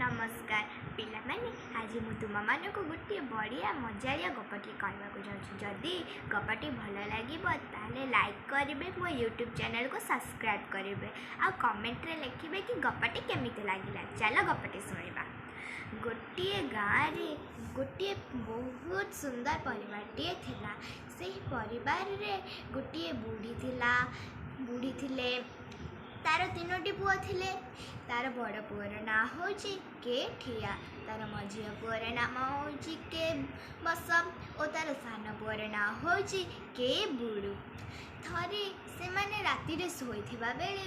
ନମସ୍କାର ପିଲାମାନେ, ଆଜି ମୁଁ ତୁମମାନଙ୍କୁ ଗୋଟିଏ ବଢ଼ିଆ ମଜାଳିଆ ଗପଟିଏ କହିବାକୁ ଯାଉଛି। ଯଦି ଗପଟି ଭଲ ଲାଗିବ, ତାହେଲେ ଲାଇକ୍ କରିବେ, ମୋ ୟୁଟ୍ୟୁବ୍ ଚ୍ୟାନେଲ୍କୁ ସବସ୍କ୍ରାଇବ୍ କରିବେ ଆଉ କମେଣ୍ଟରେ ଲେଖିବେ କି ଗପଟି କେମିତି ଲାଗିଲା। ଚାଲ ଗପଟି ଶୁଣିବା। ଗୋଟିଏ ଗାଁରେ ଗୋଟିଏ ବହୁତ ସୁନ୍ଦର ପରିବାରଟିଏ ଥିଲା। ସେହି ପରିବାରରେ ଗୋଟିଏ ବୁଢ଼ୀ ଥିଲା। ବୁଢ଼ୀ ଥିଲେ, ତାର ତିନୋଟି ପୁଅ ଥିଲେ। ତାର ବଡ଼ ପୁଅର ନାଁ ହେଉଛି କେ ଠିଆ, ତାର ମଝିଆ ପୁଅର ନାମ ହେଉଛି କେ ବସ ଓ ତାର ସାନ ପୁଅର ନାଁ ହେଉଛି କେ ବୁଡ଼ୁ। ଥରେ ସେମାନେ ରାତିରେ ଶୋଇଥିବା ବେଳେ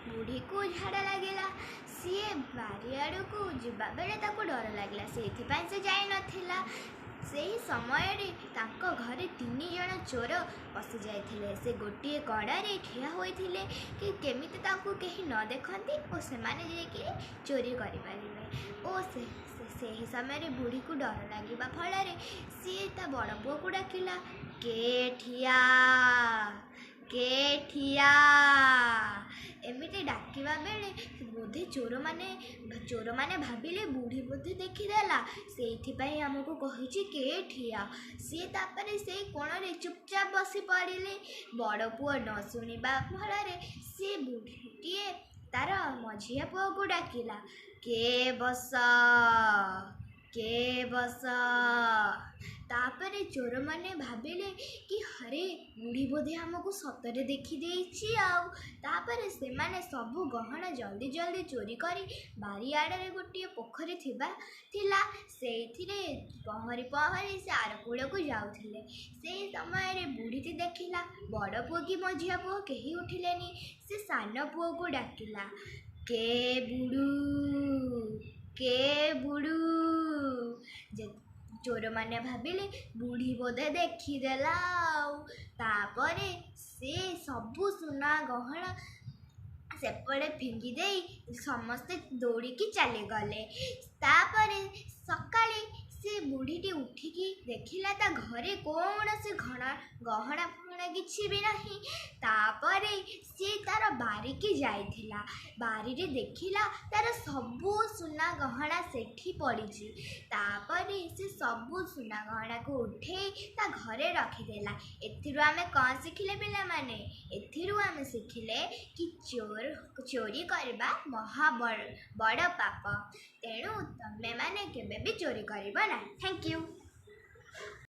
ବୁଢ଼ୀକୁ ଝାଡ଼ା ଲାଗିଲା। ସିଏ ବାରିଆଡ଼କୁ ଯିବା ବେଳେ ତାକୁ ଡର ଲାଗିଲା, ସେଇଥିପାଇଁ ସେ ଯାଇନଥିଲା। ସେହି ସମୟରେ ତାଙ୍କ ଘରେ ତିନି ଜଣ ଚୋର ପଶିଯାଇଥିଲେ। ସେ ଗୋଟିଏ କଡ଼ରେ ଠିଆ ହୋଇଥିଲେ କି କେମିତି ତାଙ୍କୁ କେହି ନ ଦେଖନ୍ତି ଓ ସେମାନେ ଯାଇକି ଚୋରି କରିପାରିବେ। ଓ ସେହି ସମୟରେ ବୁଢ଼ୀକୁ ଡର ଲାଗିବା ଫଳରେ ସିଏ ତା ବଡ଼ ପୁଅକୁ ଡାକିଲା, କେ ଠିଆ, କେ ଠିଆ। ଏମିତି ଡାକିବା ବେଳେ ବୋଧେ ଚୋରମାନେ ଭାବିଲେ ବୁଢ଼ୀ ବୋଧେ ଦେଖିଦେଲା, ସେଇଥିପାଇଁ ଆମକୁ କହୁଛି କେ ଠିଆ। ସିଏ ତାପରେ ସେଇ କୋଣରେ ଚୁପଚାପ ବସି ପଡ଼ିଲେ। ବଡ଼ ପୁଅ ନ ଶୁଣିବା ଫଳରେ ସିଏ ବୁଢ଼ୀଟିଏ ତାର ମଝିଆ ପୁଅକୁ ଡାକିଲା, କେ ବସ, କେ ବସ। ତାପରେ ଚୋରମାନେ ଭାବିଲେ କି ଆରେ, ବୁଢ଼ୀ ବୋଧେ ଆମକୁ ସତରେ ଦେଖିଦେଇଛି ଆଉ। ତାପରେ ସେମାନେ ସବୁ ଗହଣା ଜଲ୍ଦି ଜଲ୍ଦି ଚୋରି କରି ବାରିଆଡ଼ରେ ଗୋଟିଏ ପୋଖରୀ ଥିଲା, ସେଇଥିରେ ପହଁରି ପହଁରି ସେ ଆର କୂଳକୁ ଯାଉଥିଲେ। ସେହି ସମୟରେ ବୁଢ଼ୀଟି ଦେଖିଲା ବଡ଼ ପୁଅ କି ମଝିଆ ପୁଅ କେହି ଉଠିଲେନି। ସେ ସାନ ପୁଅକୁ ଡାକିଲା, କେ ବୁଡ଼ୁ, କେ ବୁଡ଼ୁ। ଚୋରମାନେ ଭାବିଲେ ବୁଢ଼ୀ ବୋଧେ ଦେଖିଦେଲା ଆଉ। ତାପରେ ସେ ସବୁ ସୁନା ଗହଣା ସେପଟେ ଫିଙ୍ଗି ଦେଇ ସମସ୍ତେ ଦୌଡ଼ିକି ଚାଲିଗଲେ। ତାପରେ ସକାଳେ ସେ ବୁଢ଼ୀଟି ଉଠିକି ଦେଖିଲା ତା ଘରେ କୌଣସି ଗହଣା ଫହଣା କିଛି ବି ନାହିଁ। ତାପରେ ସିଏ ତାର ବାରିକି ଯାଇଥିଲା। ବାରିରେ ଦେଖିଲା ତାର ସବୁ ସୁନା ଗହଣା ସେଠି ପଡ଼ିଛି। ତାପରେ ସେ ସବୁ ସୁନା ଗହଣାକୁ ଉଠେଇ ତା ଘରେ ରଖିଦେଲା। ଏଥିରୁ ଆମେ କ'ଣ ଶିଖିଲେ ପିଲାମାନେ? ଏଥିରୁ ଆମେ ଶିଖିଲେ କି ଚୋରି କରିବା ମହା ବଡ଼ ପାପ। ତେଣୁ ତମେମାନେ କେବେ ବି ଚୋରି କରିବ ନାହିଁ। Thank you.